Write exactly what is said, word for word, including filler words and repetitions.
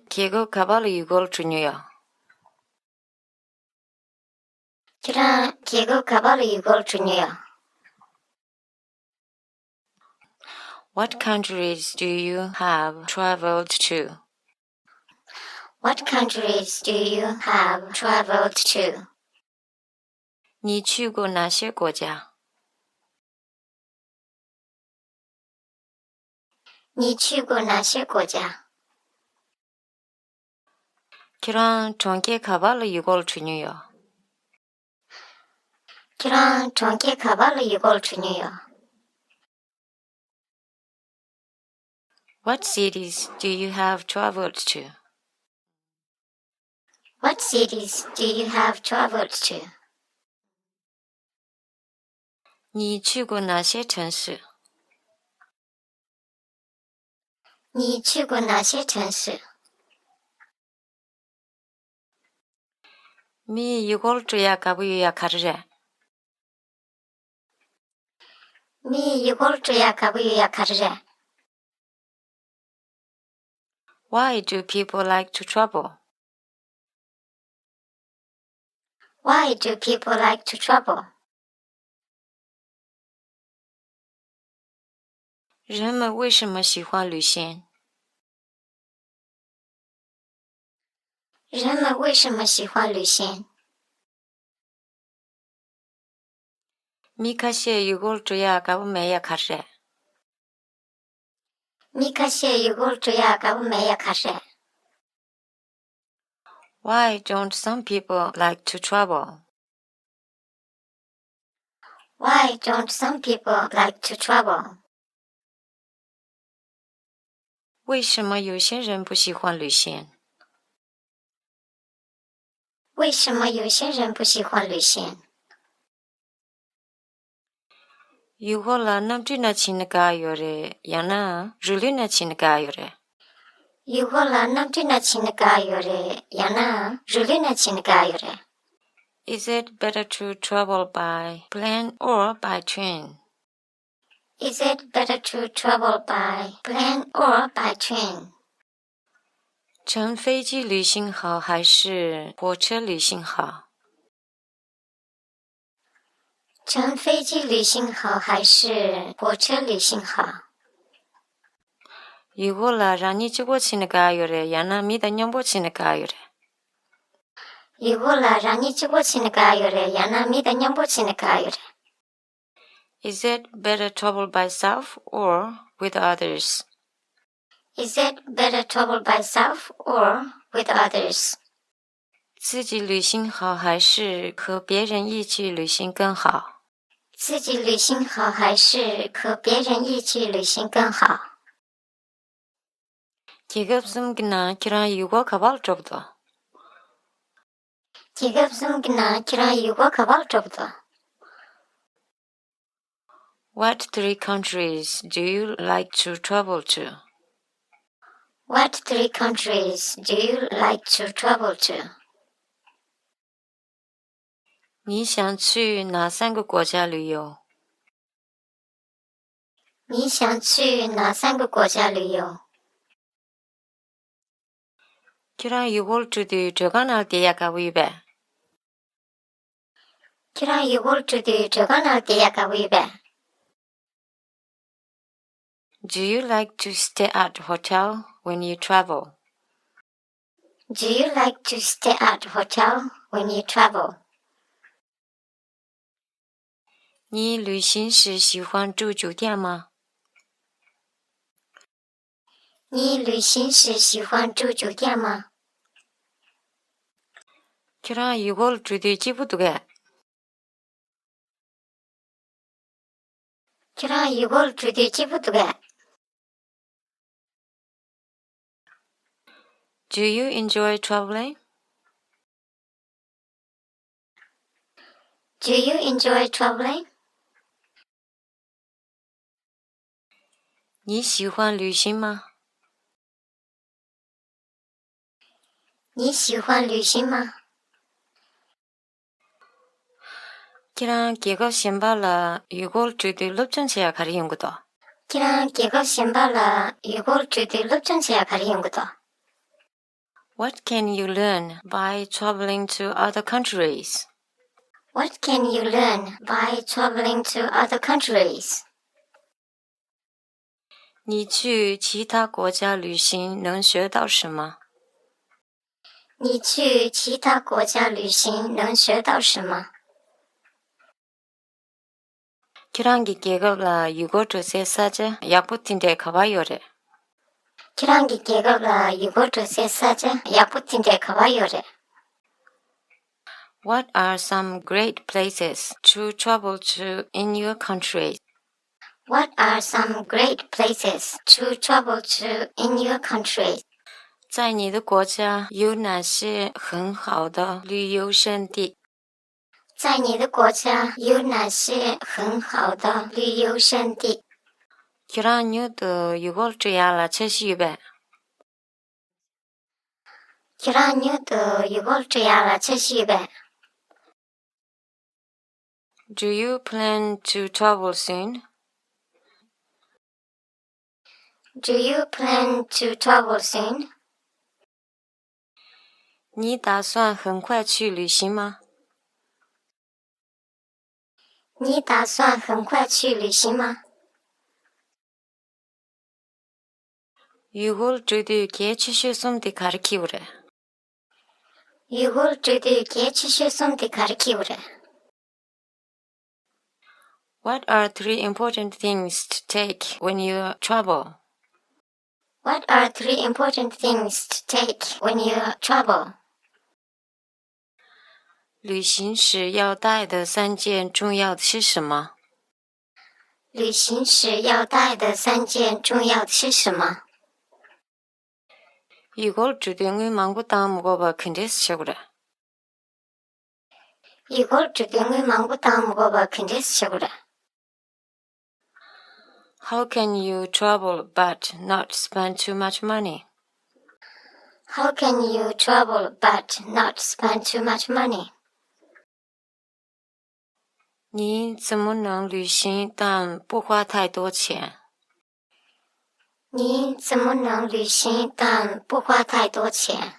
རྒྱལ་ཁབ་ག་པར་ལ་ཡུལ་སྐོར་འགྲོ་མྱོང་ཡོད། ཁྱེད་རང་རྒྱལ་ཁབ་ག་པར་ལ་ཡུལ་སྐོར་འགྲོ་མྱོང་ཡོད། What countries do you have traveled to? What countries do you have traveled to? ངས་ཆུའི་སྒོ་ནང་བཤད་སྒོ་བརྒྱབ། ངས་ཆུའི་སྒོ་ནང་བཤད་སྒོ་བརྒྱབ། ཁྱེད་རང་གྲོང་ཁྱེར་ག་པར་ལ་ཡུལ་སྐོར་འགྲོ་མྱོང་ཡོད། ཁྱེད་རང་གྲོང་ཁྱེར་ག་པར་ལ་ཡུལ་སྐོར་འགྲོ་མྱོང་ཡོད། What cities do you have traveled to? What cities do you have traveled to? ངས་ཆུའི་སྒོ་ནང་བཤད་གྲོང་གསེབ། ངས་ཆུའི་སྒོ་ནང་བཤད་གྲོང་གསེབ། མིའི་ཡུལ་སྐོར་འགྲོ་ཡག་དགའ་པོ་ཡོད་ཡག་ག་རེ་རེད། མིའི་ཡུལ་སྐོར་འགྲོ་ཡག་དགའ་པོ་ཡོད་ཡག་ག་རེ་རེད། Why do people like to travel? Why do people like to travel? 人们为什么喜欢旅行？人们为什么喜欢旅行？མི་ཁ་ཤས་ཡུལ་སྐོར་འགྲོ་ཡག་དགའ་པོ་མེད་ཡག་ག་རེད། མི་ཁ་ཤས་ཡུལ་སྐོར་འགྲོ་ཡག་དགའ་པོ་མེད་ཡག་ག་རེད། Why don't some people like to travel? Why don't some people like to travel? 为什么有些人不喜欢旅行？为什么有些人不喜欢旅行？ ཡུལ་སྐོར་ལ་གནམ་གྲུའི་ནང་ཕྱིན་ན་དགའ་ཡོད་རེད། ཡང་ན་རི་ལུའི་ནང་ཕྱིན་ན་དགའ་ཡོད་རེད། ཡུལ་སྐོར་ལ་གནམ་གྲུའི་ནང་ཕྱིན་ན་དགའ་ཡོད་རེད། ཡང་ན་རི་ལུའི་ནང་ཕྱིན་ན་དགའ་ཡོད་རེད། Is it better to travel by plane or by train? Is it better to travel by plane or by train? 乘飞机旅行好还是火车旅行好？乘飞机旅行好还是火车旅行好？ ཡུལ་སྐོར་ལ་རང་ཉིད་གཅིག་པོ་ཕྱིན་ན་དགའ་ཡོད་རེད། ཡང་ན་མི་དང་མཉམ་པོ་ཕྱིན་ན་དགའ་ཡོད་རེད། ཡུལ་སྐོར་ལ་རང་ཉིད་གཅིག་པོ་ཕྱིན་ན་དགའ་ཡོད་རེད། ཡང་ན་མི་དང་མཉམ་པོ་ཕྱིན་ན་དགའ་ཡོད་རེད། Is it better travel by self or with others? Is it better travel by self or with others? 自己旅行好还是和别人一起旅行更好？自己旅行好还是和别人一起旅行更好？ རྒྱལ་ཁབ་གསུམ་གྱི་ནང་ཁྱེད་རང་ཡུལ་སྐོར་ག་པར་ལ་འགྲོ་གི་འདུག་རྒྱལ་ཁབ་གསུམ་གྱི་ནང་ཁྱེད་རང་ཡུལ་སྐོར་ག་པར་ལ་འགྲོ་གི་འདུག What three countries do you like to travel to? What three countries do you like to travel to? 你想去哪三个国家旅游？你想去哪三个国家旅游？ ཁྱེད་རང་ཡུལ་སྐོར་འགྲོ་དུས་མགྲོན་ཁང་ནང་བསྡད་ཡག་དགའ་པོ་ཡོད་པས། ཁྱེད་རང་ཡུལ་སྐོར་འགྲོ་དུས་མགྲོན་ཁང་ནང་བསྡད་ཡག་དགའ་པོ་ཡོད་པས། Do you like to stay at hotel when you travel? Do you like to stay at hotel when you travel? 你旅行时喜欢住酒店吗？你旅行时喜欢住酒店吗？ ཁྱེད་རང་ཡུལ་སྐོར་འགྲོ་དུས་སྐྱིད་པོ་འདུག་གས། ཁྱེད་རང་ཡུལ་སྐོར་འགྲོ་དུས་སྐྱིད་པོ་འདུག་གས། Do you enjoy traveling? Do you enjoy traveling? 你喜欢旅行吗？你喜欢旅行吗？ ཁྱེད་རང་རྒྱལ་ཁབ་གཞན་པ་ལ་ཡུལ་སྐོར་འགྲོ་དུས་སློབ་སྦྱོང་བྱེད་ཡག་ག་རེ་ཡོང་གི་འདུག་ཁྱེད་རང་རྒྱལ་ཁབ་གཞན་པ་ལ་ཡུལ་སྐོར་འགྲོ་དུས་སློབ་སྦྱོང་བྱེད་ཡག་ག་རེ་ཡོང་གི་འདུག What can you learn by traveling to other countries? What can you learn by traveling to other countries? 你去其他国家旅行能学到什么？你去其他国家旅行能学到什么？ ཁྱེད་རང་གི་རྒྱལ་ཁབ་ལ་ཡུལ་སྐོར་འགྲོ་སའི་ས་ཆ་ཡག་པོ་དེ་འདྲའི་ག་པར་ཡོད་རེད། ཁྱེད་རང་གི་རྒྱལ་ཁབ་ལ་ཡུལ་སྐོར་འགྲོ་སའི་ས་ཆ་ཡག་པོ་དེ་འདྲའི་ག་པར་ཡོད་རེད། What are some great places to travel to in your country? What are some great places to travel to in your country? 在你的国家有哪些很好的旅游胜地？在你的国家有哪些很好的旅游胜地？ ཁྱེད་རང་མྱུར་དུ་ཡུལ་སྐོར་འགྲོ་ཡག་ལ་འཆར་གཞི་ཡོད་པས། ཁྱེད་རང་མྱུར་དུ་ཡུལ་སྐོར་འགྲོ་ཡག་ལ་འཆར་གཞི་ཡོད་པས། Do you plan to travel soon? Do you plan to travel soon? 你打算很快去旅行吗？你打算很快去旅行吗？ ཡུལ་སྐོར་འགྲོ་དུས་གལ་ཆེ་ཤོས་གསུམ་དེ་ག་རེ་འཁེལ་བ་རེད། ཡུལ་སྐོར་འགྲོ་དུས་གལ་ཆེ་ཤོས་གསུམ་དེ་ག་རེ་འཁེལ་བ་རེད། What are three important things to take when you travel? What are three important things to take when you travel? 旅行时要带的三件重要的是什么？旅行时要带的三件重要的是什么？ ཡུལ་སྐོར་འགྲོ་དུས་དངུལ་མང་པོ་བཏང་མི་དགོས་པ་ག་འདྲས་བྱེད་དགོས་རེད། ཡུལ་སྐོར་འགྲོ་དུས་དངུལ་མང་པོ་བཏང་མི་དགོས་པ་ག་འདྲས་བྱེད་དགོས་རེད། How can you travel but not spend too much money? How can you travel but not spend too much money? 你怎么能旅行但不花太多钱？你怎么能旅行但不花太多钱？